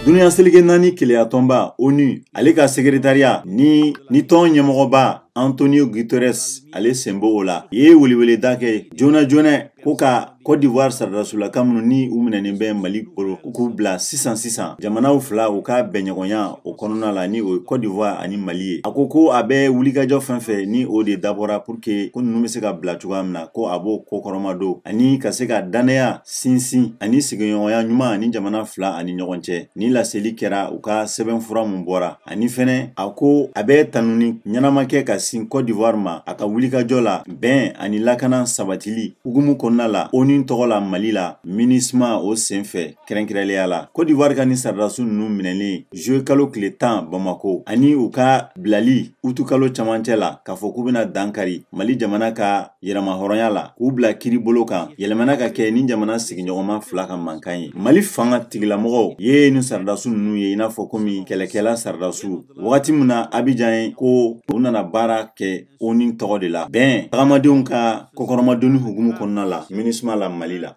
Dunuya seleke naani keleyatɔnba ONU, ale ka secrétariat ni tɔn ɲɛmɔgɔba Antonio Guterres, ale sen b'o la, ye weleweleda kɛ joona joona ko ka Côte d'Ivoire saradasulaka minnu ni u minɛnen bɛ Mali bolo, k'u bila sisan sisan. Jamanaw fila u ka bɛnɲɔgɔnya o kɔnɔna la, ni o ye Côte d'Ivoire ani Mali ye. A ko ko a bɛ wulikajɔ fɛn fɛn ni o de dabɔra pour que ko ninnu bɛ se ka bila cogoya min na, ko a b'o ko kɔrɔma don ani ka se ka danaya sinsin ani sigiɲɔgɔnya ɲuman ani jamana fila ani ɲɔgɔn cɛ. Ni laseli kɛra u ka sɛbɛnfura mun bɔra, ani fɛnɛ a ko a bɛ tanuni ɲɛnama kɛ ka sin Côte d'Ivoire ma a ka wulikajɔ la bɛn ani lakana sabatili hukumu kɔnɔna la ONU tɔgɔ la Mali la MINUSMA o senfɛ kɛrɛnkɛrɛnlenya la. Côte d'Ivoire ka ni saradasu ninnu minɛlen juillet kalo tile 10 Bamako ani u ka bilali utu kalo camancɛ la k'a fɔ k'u bɛna dankari Mali jamana ka yɛrɛmahɔrɔnya la, k'u bila kiiri bolo kan, yɛlɛmana ka kɛ ni jamana sigiɲɔgɔnma fila ka mankan ye. Mali fanga tigilamɔgɔw ye ni saradasu ninnu ye i n'a fɔ komi kɛlɛkɛla saradasu wagati min na Abidjan ye ko u nana baara kɛ ONU tɔgɔ de la bɛn tagamadenw ka kɔkɔrɔmadonni hukumu kɔnɔna la MINUSMA la Mali la.